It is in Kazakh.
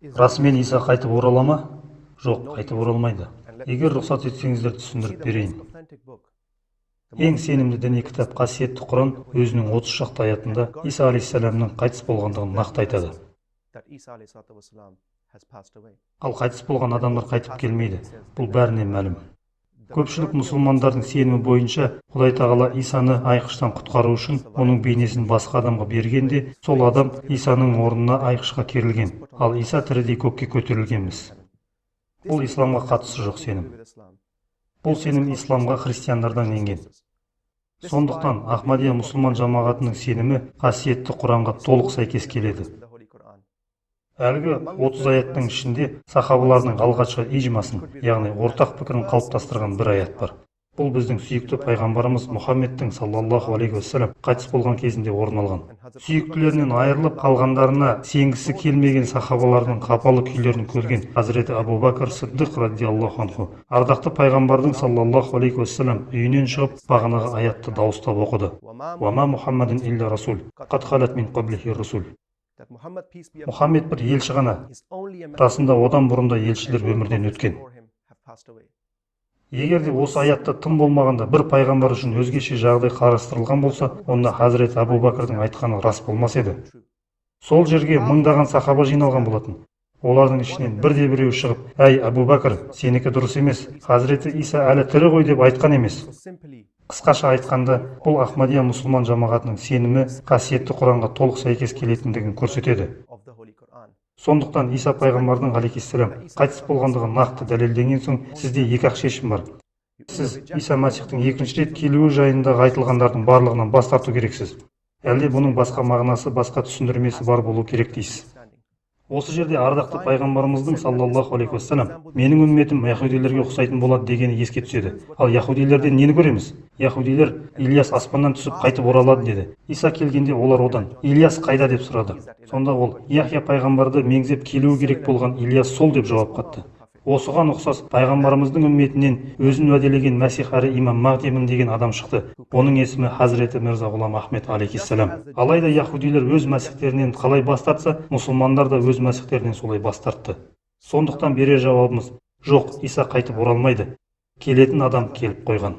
Расымен Иса қайтып орала ма? Жоқ, қайтып оралмайды. Егер рұқсат етсеңіздер, түсіндіріп берейін. Ең сенімді діни кітап қасиетті Құран өзінің 30 шақты аятында Иса алейхиссаламның қайтыс болғандығын нақты айтады. Ал қайтыс болған адамдар қайтып келмейді. Бұл бәріне мәлім. Көпшілік мұсылмандардың сенімі бойынша, Құдай Тағала Исаны айқыштан құтқару үшін оның бейнесін басқа адамға бергенде, сол адам Исаның орнына айқышқа керілген, ал Иса тірідей көкке көтерілгенміс. Бұл исламға қатысы жоқ сенім. Бұл сенім исламға христиандардан енген. Сондықтан Ахмадия мұсылман жамағатының сенімі қасиетті Құранға толық сәйкес келеді. Әлгі 30 аяттың ішінде сахабалардың алғашқы ижмасын, яғни ортақ пікірін қалыптастырған бір аят бар. Бұл біздің сүйікті пайғамбарымыз Мұхаммедтің, саллаллаху алейхи уассалам, қайтыс болған кезінде орын алған. Сүйіктілерінен айырылып қалғандарына сенгісі келмеген сахабалардың қапалы күйлерін көрген хазіреті Абу Бәкір Сыддық радиаллаху анху ардақты пайғамбардың, саллаллаху алейхи уассалам, үйінен шығып, бағанағы аятты дауыстап оқыды: «Уама Мұхаммадин илля расул, қад халат мин қаблихи русул». Мұхаммед бір елші ғана, расында одан бұрын да елшілер өмірден өткен. Егер де осы аятта тым болмағанда бір пайғамбар үшін өзгеше жағдай қарастырылған болса, онда хазіреті Әбу Бәкірдің айтқаны рас болмас еді. Сол жерге мыңдаған сахаба жиналған болатын. Олардың ішінен бірде біреуі шығып: «Әй, Әбу Бәкір, сенікі дұрыс емес, хазіреті Иса әлі тірі ғой», – деп айтқан емес. Қысқаша айтқанда, бұл Ахмадия мұсылман жамағатының сенімі қасиетті Құранға толық сәйкес келетіндігін көрсетеді. Сондықтан Иса пайғамбардың, алейхиссалам, қайтыс болғандығы нақты дәлелденген соң, сізде екі ақ шешім бар. Сіз Иса Мәсіхтің екінші рет келуі жайындағы айтылғандардың барлығынан бас тарту керексіз, әлде бұның басқа мағынасы, басқа түсіндірмесі бар болу керек дейсіз. Осы жерде ардақты пайғамбарымыздың, саллаллаху алейхи уассалам, «Менің үмметім яхудилерге ұқсайтын болады» дегені еске түседі. Ал яхудилерден нені көреміз? Яхудилер «Ильяс аспаннан түсіп, қайтып оралады» деді. Иса келгенде олар одан: «Ильяс қайда?» – деп сұрады. Сонда ол: «Яхия пайғамбарды меңзеп келуі керек болған Ильяс сол», – деп жауап қатты. Осыған ұқсас пайғамбарымыздың үмметінен өзін уәделеген Мәсих әрі имам Мағдимін деген адам шықты. Оның есімі хазіреті Мирза Ғұлам Ахмед алейхиссалам. Алайда яхудилер өз мәсіхтерінен қалай бас тартса, мұсылмандар да өз мәсіхтерінен солай бас тартты. Сондықтан берер жауабымыз: жоқ, Иса қайтып оралмайды, келетін адам келіп қойған.